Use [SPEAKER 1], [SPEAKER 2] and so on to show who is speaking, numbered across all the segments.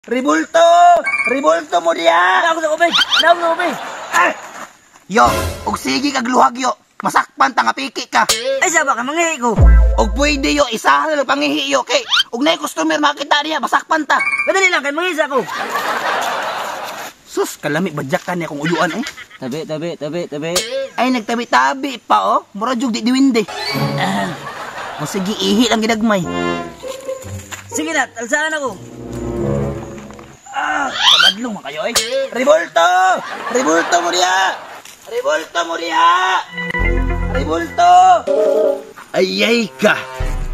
[SPEAKER 1] Ribulto! Ribulto mo diha!
[SPEAKER 2] Naog sa ubig! Naog sa ubig!
[SPEAKER 1] Ah! Yo, og sige kag luhag yo. Masakpan ta nga piki ka.
[SPEAKER 2] Ay saba ka manghihi ko.
[SPEAKER 1] Og pwede yo, isahan na lang pangihi yo kay og naay customer makita niya, masakpan ta.
[SPEAKER 2] Kadali lang kay manghi sa ko.
[SPEAKER 1] Sus, kalami badyak ka niya kung uyuan eh.
[SPEAKER 2] Tabi, tabi, tabi, tabi.
[SPEAKER 1] Ay nagtabi-tabi pa oh. Mura jug di diwinde. Ah. O sige, ihi lang ginagmay.
[SPEAKER 2] Sige na, alsaan ako.
[SPEAKER 1] Ah, kabadlong man kayo eh. Ribulto! Ribulto mo diha! Ribulto mo diha! Ribulto!
[SPEAKER 3] Ayay ka!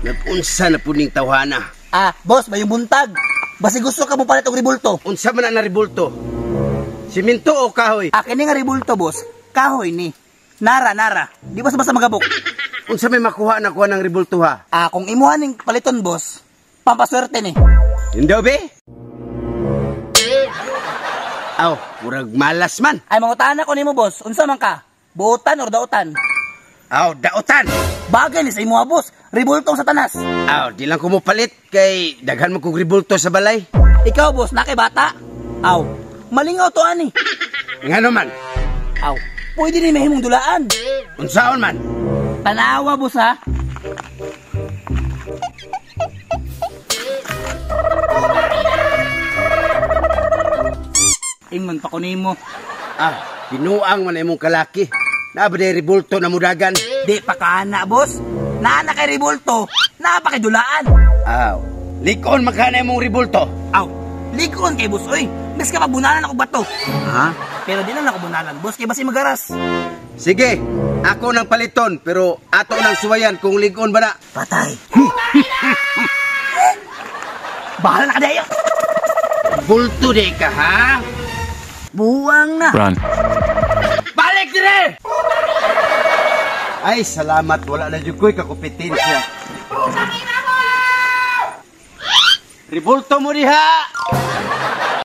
[SPEAKER 3] Nag-unsa na puning tawhana.
[SPEAKER 1] Ah, boss, may buntag. Basi gusto ka mo palit og ribulto.
[SPEAKER 3] Unsa man na ribulto? Simento o kahoy?
[SPEAKER 1] Ah, kini nga ribulto, boss. Kahoy ni. Nara, nara. Di ba basta magabok?
[SPEAKER 3] Unsa may makuha na kuha ng ribulto ha?
[SPEAKER 1] Ah, kung imuha ning paliton, boss, pampaswerte ni.
[SPEAKER 3] Hindi be? Aw, murag malas man.
[SPEAKER 1] Ay, mangutaan ako nimo, boss. Unsa man ka? Buotan or dautan?
[SPEAKER 3] Aw, dautan.
[SPEAKER 1] Bagay ni sa imuha, boss. Ribultong satanas.
[SPEAKER 3] Aw, di lang ko mo palit kay daghan mo kog ribulto sa balay.
[SPEAKER 1] Ikaw, boss, na kay bata. Aw, malingaw to ani.
[SPEAKER 3] Ngano man?
[SPEAKER 1] Aw, pwede ni mahimong dulaan.
[SPEAKER 3] Unsaon man?
[SPEAKER 1] Tanawa, boss, ha? Ingon pa ko nimo.
[SPEAKER 3] Ah, binuang man imong kalaki. Naa ba day ribulto na mudagan?
[SPEAKER 1] Di pa kana, boss. Naa na kay ribulto, naa pa kay dulaan.
[SPEAKER 3] Aw, likon man kana imong ribulto.
[SPEAKER 1] Aw, likon kay boss oy. Mas ka pabunalan ako bato.
[SPEAKER 3] Ha?
[SPEAKER 1] Pero di lang ako bunalan, boss, kay basi magaras.
[SPEAKER 3] Sige, ako nang paliton pero ato nang suwayan kung ligon ba na.
[SPEAKER 1] Patay. Bahala na ka dayo.
[SPEAKER 3] Bulto di ka ha?
[SPEAKER 2] Buwang na.
[SPEAKER 4] Run.
[SPEAKER 3] Balik dire! Ay, salamat. Wala na jud ko'y kakompetensya. Ribulto mo diha!